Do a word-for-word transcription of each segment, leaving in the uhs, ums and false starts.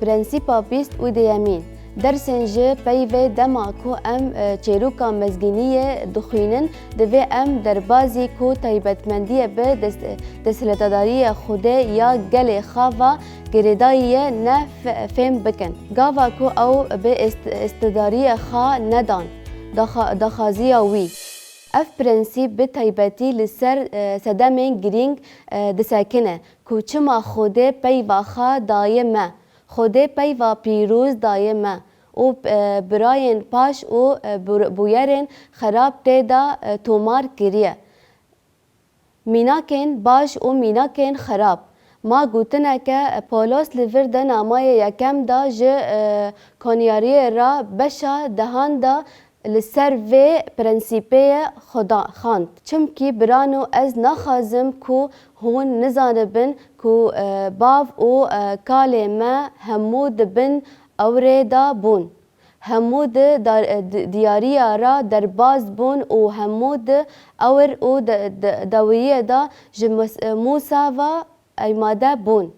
Prensîpa bîst û dêyemîn. Dersên ji peyvê dema ku em, e, çêroka mezgîniyê dixwînin, divê em derbazî ku taybetmendiyê bi dest-, desthilatdariyê Xwedê ya gelê xwe ve girêdayî ye ne fe-, fêm bikin. Gava ku ew bi est-, estdariyê xwe nedan, daxa-, daxwaziya wî. Ev prensîp bi taybetî li ser, e, sedemên girîng, e, disekine ku çima Xwedê peyva xwe daye me. Xwedê peyva pîroz daye me û, e, birayên paş û, e, bû-, bûyerên xerab tê de, e, tomar kiriye. Mînakên baş û mînakên xerab. Ma gotineke Polos li vir de namayê yekem de ji, e, Konyariyê re beşa dehan de li ser vê prensîpê ye xweda-, xwend. Çimkî birano ez naxwazim ku hûn nizanibin ku, e, bav û, e, kalê me hemû di bin ewrê de bûn. Hemû di dar-, di-, diyariya re derbaz bûn û hemû di ewr û de-, de-, dewiyê de ji Mus-, Mûsa ve eymade bûn.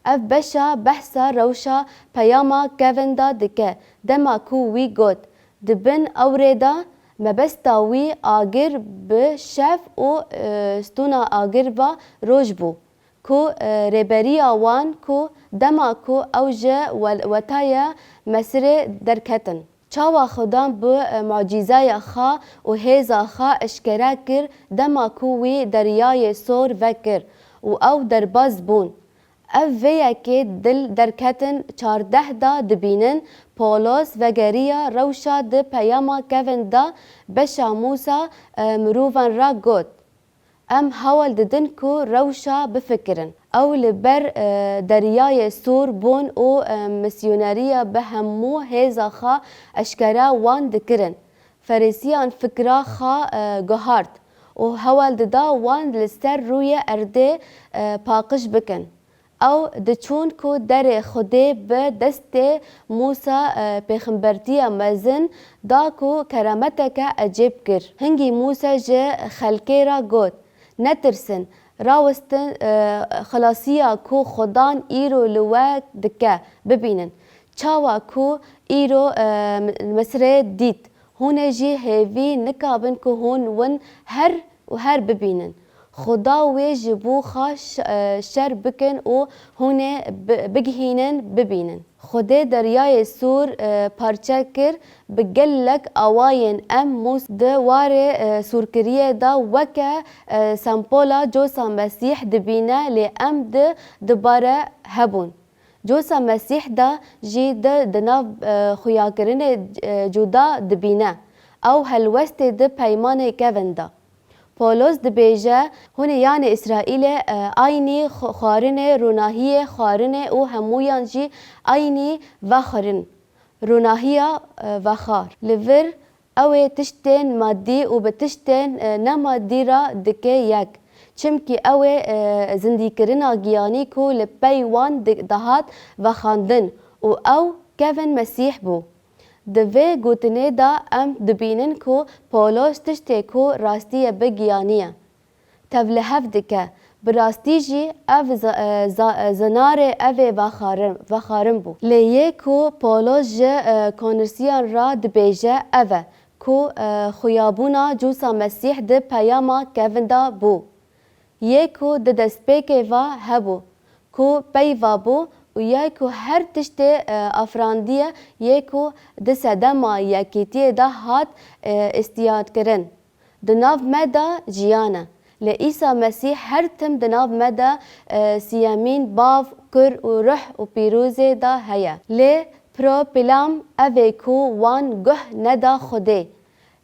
Ev beşa behsa rewşa peyama kevin de dike, dema ku wî got, di bin ewrê de mebesta wî agir bi şev û, e, stûna agir ve roj bû. Ku, e, rêberiya wan ku dema ku ew ji wel-, wetaya Mesirê derketin. Çawa Xudan bi, e, mucîzeya xwe û hêza xwe eşkere kir dema ku wî Deryayê Sor vekir û ew derbaz bûn. Ev vê yekê dil derketin çardeh de dibînin, Polos vegeriya rewşa di peyama kevin de beşa Mûsa, e, mirovan re got. Em hewl didin ku rewşa bifikirin. Ew li ber, e, Deryayê Sor bûn û, e, misyoneriya bi hemû hêza xwe eşkere wan dikirin. Ferîsiyan fikra xwe, e, guhart û hewl dida wan li ser rûyê erdê, e, paqij bikin. Ew diçûn ku derê Xwedê bi destê Mûsa, e, pêxembertiya mezin da ku kerameteke ecêb kir. Hingî Mûsa ji xelkê re got, Netirsin, rawestin, e, xilasiya ku Xudan îro li we dike, bibînin. Çawa ku îro, e, Misrê dît, hûn ê jî hêvî nikabin ku hûn win her û her bibînin. Xuda wê ji bo xwe ş-, e, şer bikin û hûn ê bi-, bigihînin, bibînin. Xwedê Deryayê Sor, e, parçe kir, bi gelek awayên em Mûs di warê, e, sûrkiriyê de weke, e, sempola Cosa Mesîh dibîne, lê em di dubare hebûn. Cosa Mesîh de jî di, di nav, e, xuyakirinê, e, cuda dibîne. Ew helwestê di peymanê kevin de. Polos dibêje, Hûn ê yanê Îsraîlê, e, eynî xw-, xwarinê, ronahiyê xwarinê û hemûyan jî eynî vexwarin, ronahiya, e, vexwar. Li vir ew ê tiştên madî û bi tiştên, e, nemaddî re dike yek. Çimkî ew ê, e, zindîkirina giyanî ku li pey wan di-, dihat vexwendin û ew kevin Mesîh bû. Di vê gotinê de em dibînin ku Polos tiştê ku rastî ye bi giyanî ye. Tevlihev dike. Bi rastî jî ev zi-, e, za-, e, zinarê evê vexwarin, vexwarin bû. Lê yê ku Polos ji, e, konirsiyan re dibêje ev e ku, e, xuyabûna Cosa Mesîh di peyama kevin de bû. Yê ku di destpêkê ve hebû, ku peyva bû û ya ku her tiştê, e, afirandiye, yê ku di sedema yekîtiyê de hat, e, îstiyankirin. Di nav me de jiyan e. Lê Îsa Mesîh her tim di nav me de, e, siyemîn Bav, Kur û Ruh û Pîrozê de heye. Lê pro pilam ev ê ku wan guh neda Xwedê.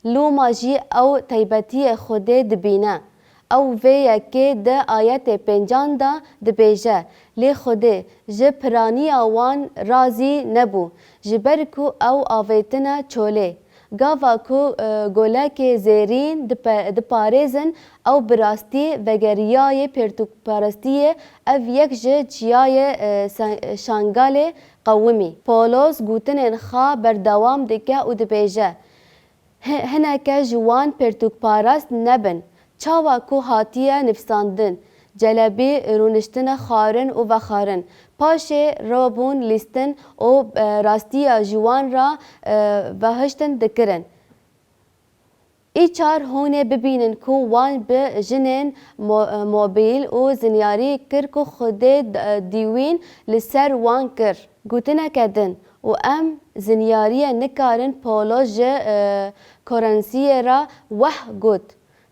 Loma jî ew taybetiyê Xwedê dibîne. Ew vê yekê di ayetê pêncan de dibêje, Lê Xwedê ji piraniya wan razî nebû, ji ber ku ew avêtine çolê. Gava ku, e, golekê zêrîn dipe-, diparêzin, ew bi rastî vegeriyayê pêrtûkperestiyê, ev yek ji çiyayê, e, se-, şangalê qewimî. Polos gotinên xwe berdewam dike û dibêje, Hi-, hineke ji wan pêrtûkparast nebin. Çawa ku hatiye nivîsandin, celebî, rûniştine xwarin û vexwarin. Paşê rabûn lîstin û, e, rastiya ji wan re, e, vehiştin dikirin. Îcar hûnê bibînin ku wan bi jinên mo-, e, mobîl û zinyarî kir ku Xwedê d-, e, dîwîn li ser wan kir. Gotineke din, û em zinyariyê nikarin Pawlos ji, e, Korintiyê re weh got.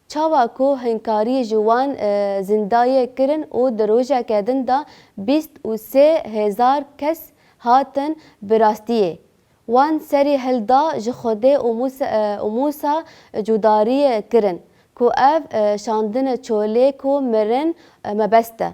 Çawa ku hinkarî ji wan, e, zindayê kirin û di rojeke din de bîst û sê hezar kes hatin bi rastiyê. Wan serî hilda ji Xwedê û Mûsa, e, û Mûsa cudariyê kirin ku ev, e, şandine çolê ku mirin, e, mebest e.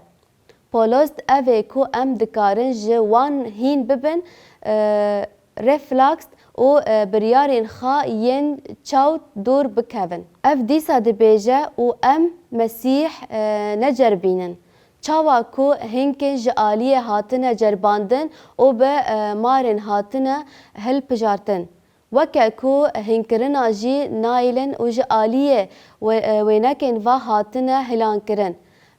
Pawlos, ev ê ku em dikarin ji wan hîn bibin, e, reflaks û, e, biryarên xwe yên çewt dûr bikevin. Ev dîsa dibêje û em Mesîh, e, neceribînin. Çawa ku hinkên ji aliyê hatine ceribandin û bi, e, marên hatine hilpijartin. Weke ku hînkirina jî nayîlin û ji aliyê we-, e, wênekên va hatine hilankirin,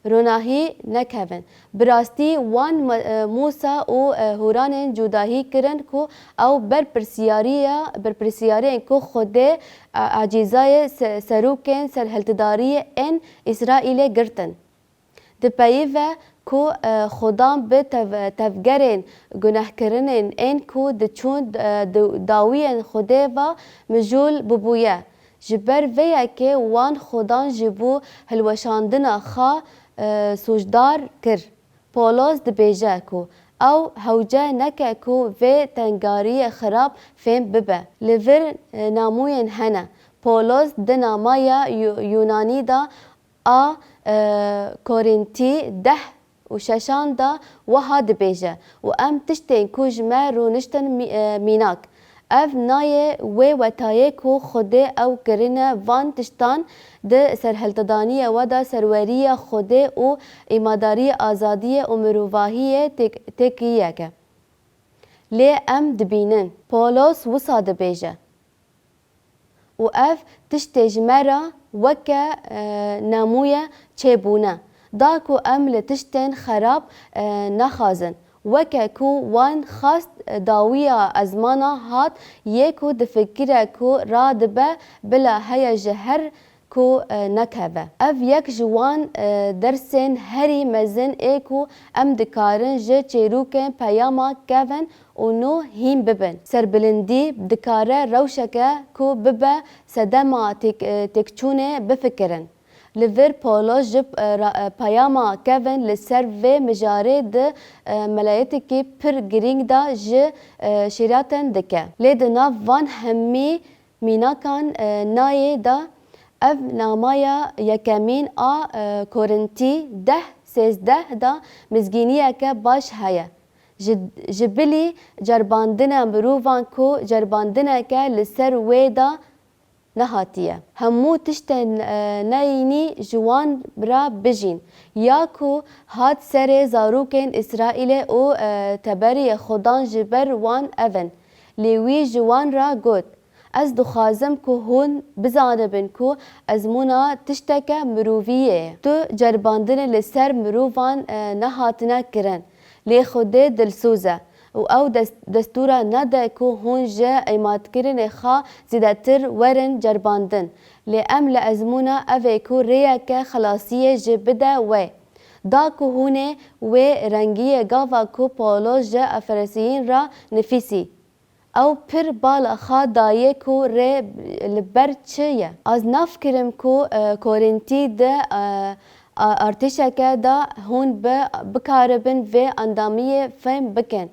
ronahî nekevin. Bi rastî wan me-, e, Mûsa û, e, hûranên cudahî kirin ku ew berpirsiyariya, berpirsiyariyên ku Xwedê, e, ecîzayê se-, serokên serhiltidariyê ên Îsraîlê girtin. Dipeyive ku, e, Xudan bi tev-, tevgerên gunehkirinên ên ku diçûn, e, di dawiyên Xwedê ve mijûl bibûye. Ji ber vê yekê wan Xudan ji bo hilweşandina xwe, e, sûcdar kir. Pawlos dibêje ku ew hewce neke ku vê tengariyê xirab fêm bibe. Li vir, e, namûyên hene. Pawlos di namaya Yu-, Yunanî de a, e, Korîntî deh û şeşan de wiha dibêje, û em tiştên ku ji me rûniştin mî-, e, mînak. Ev nayê wê wetayê ku Xwedê ew kirine van tiştan di serhiltidaniyê we de serweriya Xwedê û îmadariyê azadiyê û mirovahiyê têk-, têkiyek e. Lê em dibînin, Pawlos wisa dibêje. Û ev tiştê ji me re weke, e, nemûye çêbûne, da ku em li tiştên xerab, e, nexwazin. Weke ku wan xwest, e, dawiya ezmana hat, yê ku difikire ku radibe bila heye ji her ku, e, nekeve. Ev yek ji wan, e, dersên herî mezin ê ku em dikarin ji çêrokên peyama kevin û nû hîn bibin. Serbilindî dikare rewşeke ku bibe sedema têk-, e, têkçûnê bifikirin. Li vir Pawlos ji, e, ra-, e, peyama kevin li ser vê mijarê di, e, meleyetekî pir girîng de ji, e, şîretin dike. Lê di nav van hemî mînakan, e, nayê de ev namaya yekemîn a, e, Korintî deh sêzdeh de mizgîniyeke baş heye. Ji, ji bilî ceribandina mirovan ku ceribandineke li ser wê de nehatiye. Hemû tiştên, e, neyînî ji wan re bijîn. Ya ku hat serê zarokên Îsraîlê û, e, teberiyê Xudan ji ber wan evin. Lê wî ji wan re got, Ez dixwazim ku hûn bizanibin ku ezmûna tişteke mirovî ye. Tu ceribandinê li ser mirovan, e, nehatine kirin. Lê Xwedê dilsoz e û ew dest-, destûra nede ku hûn ji îmadkirinê xwe zêdetir werin ceribandin. Lê em li ezmûna ev ê ku rêyeke xelasiyê jî bide we. Da ku hûn ê wê rengiyê gava ku Pawlos ji Efesiyîn re nifîsî. Ew pir bala xwe dayê ku rê li ber çi ye. Ez nav kirim ku, e, Korîntî di, e, a-, artêşeke de hûn bi, bikaribin vê endamiyê fêm bikin.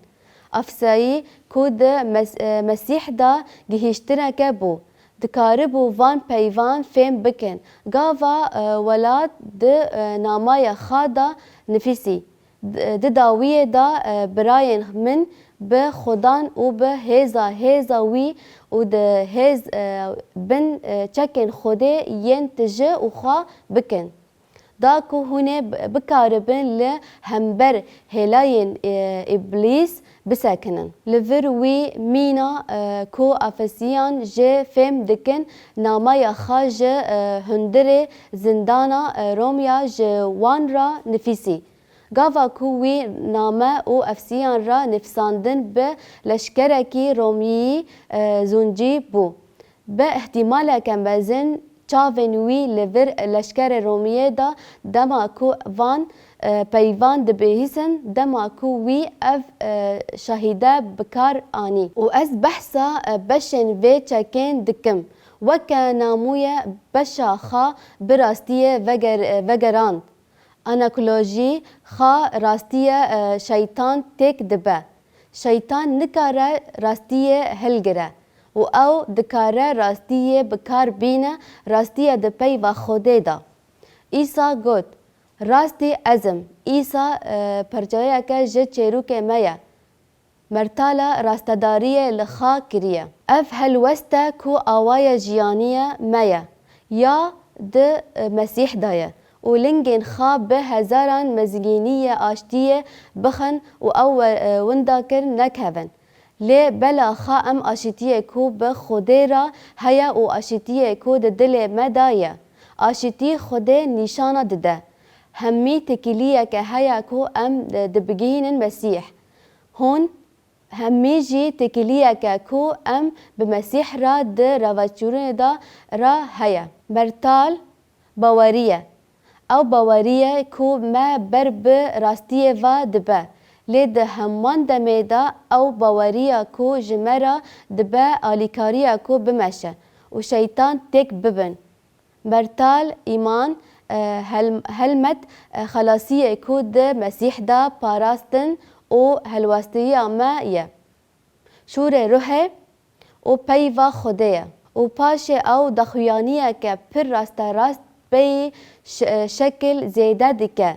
Efsayî ku di Mes-, e, Mesîh de gihîştineke bû, dikaribû van peyvan fêm bikin. Gava, e, welat di, e, namaya xwe de nifîsî. Di, di dawiyê de, e, birayên min bi Xudan û bi hêza, hêza wî û di hêz, e, bin, e, çekên Xwedê yên tije û xwe bikin. Da ku hûn ê bi-, bikaribin li hember hêlayên, e, Îblîs bisekinin. Li vir wî mîna, e, ku Efesiyan jê fêm dikin, nameya xwe ji, e, hundirê zindana, e, Romya ji wan re nifîsî. Gava ku wî name û Efesiyan re nifsandin bi leşkerekî Romyî, e, zûncî bû. Bi îhtîmaleke mezin çavên wî li vir leşkerê Romiyê de dema ku van, e, peyvan dibihîsin, dema ku wî ev, e, şahîde bi kar anî. Û ez behsa, e, beşên vê çekên dikim. Weke namûye beşa xwe bi rastiyê veger-, e, vegerand. Anakolojî xwe rastiyê, e, şeytan têk dibe. Şeytan nikare rastiyê hilgire û ew dikare rastiyê bi kar bîne, rastiye di peyva Xwedê de. Îsa got, "Rastî ez im." Îsa, e, parçeyeke ji çêrokê me ye. Mertala rastedariyê li xwe kiriye. Ev helwest e ku awaya jiyaniye me ye, ya di, e, Mesîh de ye û lingên xwe bi hezaran mezgîniyê aştiyê bixin û ew we-, e, winda kir nekevin. Lê bela xwe em aşitiyê ku bi Xwedê re heye û aşitiyê ku di dilê me de ye. Aşitî Xwedê nîşana dide. Hemî têkiliyeke heye ku em, e, dibigihînin Mesîh. Hûn hemî jî têkiliyeke ku em bi Mesîh re di rêveçûnê de re heye. Mertal, baweriye. Ew baweriye ku me ber bi rastiyê ve dibe. Lê di heman demê de ew baweriya ku ji me re dibe alîkariya ku bimeşe û şeytan têk bibin. Mertal, îman, e, hel-, helmet, e, xelasiyê ku di Mesîh de parastin û helwestiya me ye. Şûrê ruhê û peyva Xwedê ye. Û paşê ew daxuyaniyeke pir rasterast bêyî ş-, e, şekil zêde dike.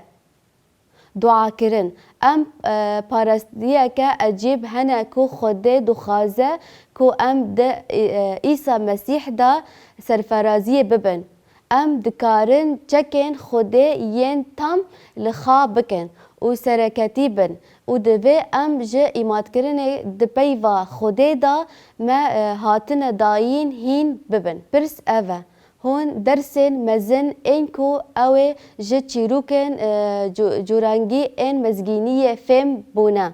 Duakirin. Em, e, parastiyeke ecêb hene ku Xwedê dixwaze ku em di, e, Îsa Mesîh de serferaziyê bibin. Em dikarin çekên Xwedê yên tam li xwe bikin û sereketî bin û divê em ji îmadkirinê di peyva Xwedê de me, e, hatine dayîn hîn bibin. Pirs ev e. Hûn dersên mezin ên ku ew ê ji çîrokên, e, cu-, cûrengî ên mezgîniyê fêm bûne.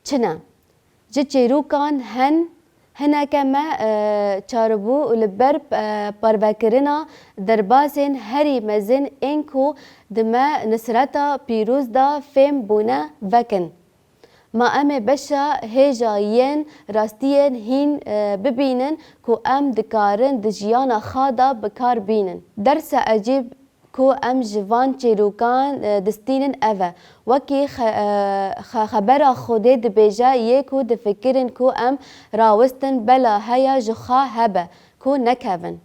Çi ne? Ji çîrokan hen hineke me, e, çarbû û li ber, e, parvekirina derbasên herî mezin ên ku di me Nisreta Pîroz de fêm bûne vekin. Ma em ê beşa hêja yên rastiyên hîn, e, bibînin ku em dikarin di jiyana xwe de bi kar bînin. Dersa ecêb ku em ji van çîrokan, e, distînin ev e. Wekî xe-, e, xe-, xebera Xwedê dibêje, yê ku difikirin ku em rawestin bela heya ji xwe hebe, ku nekevin.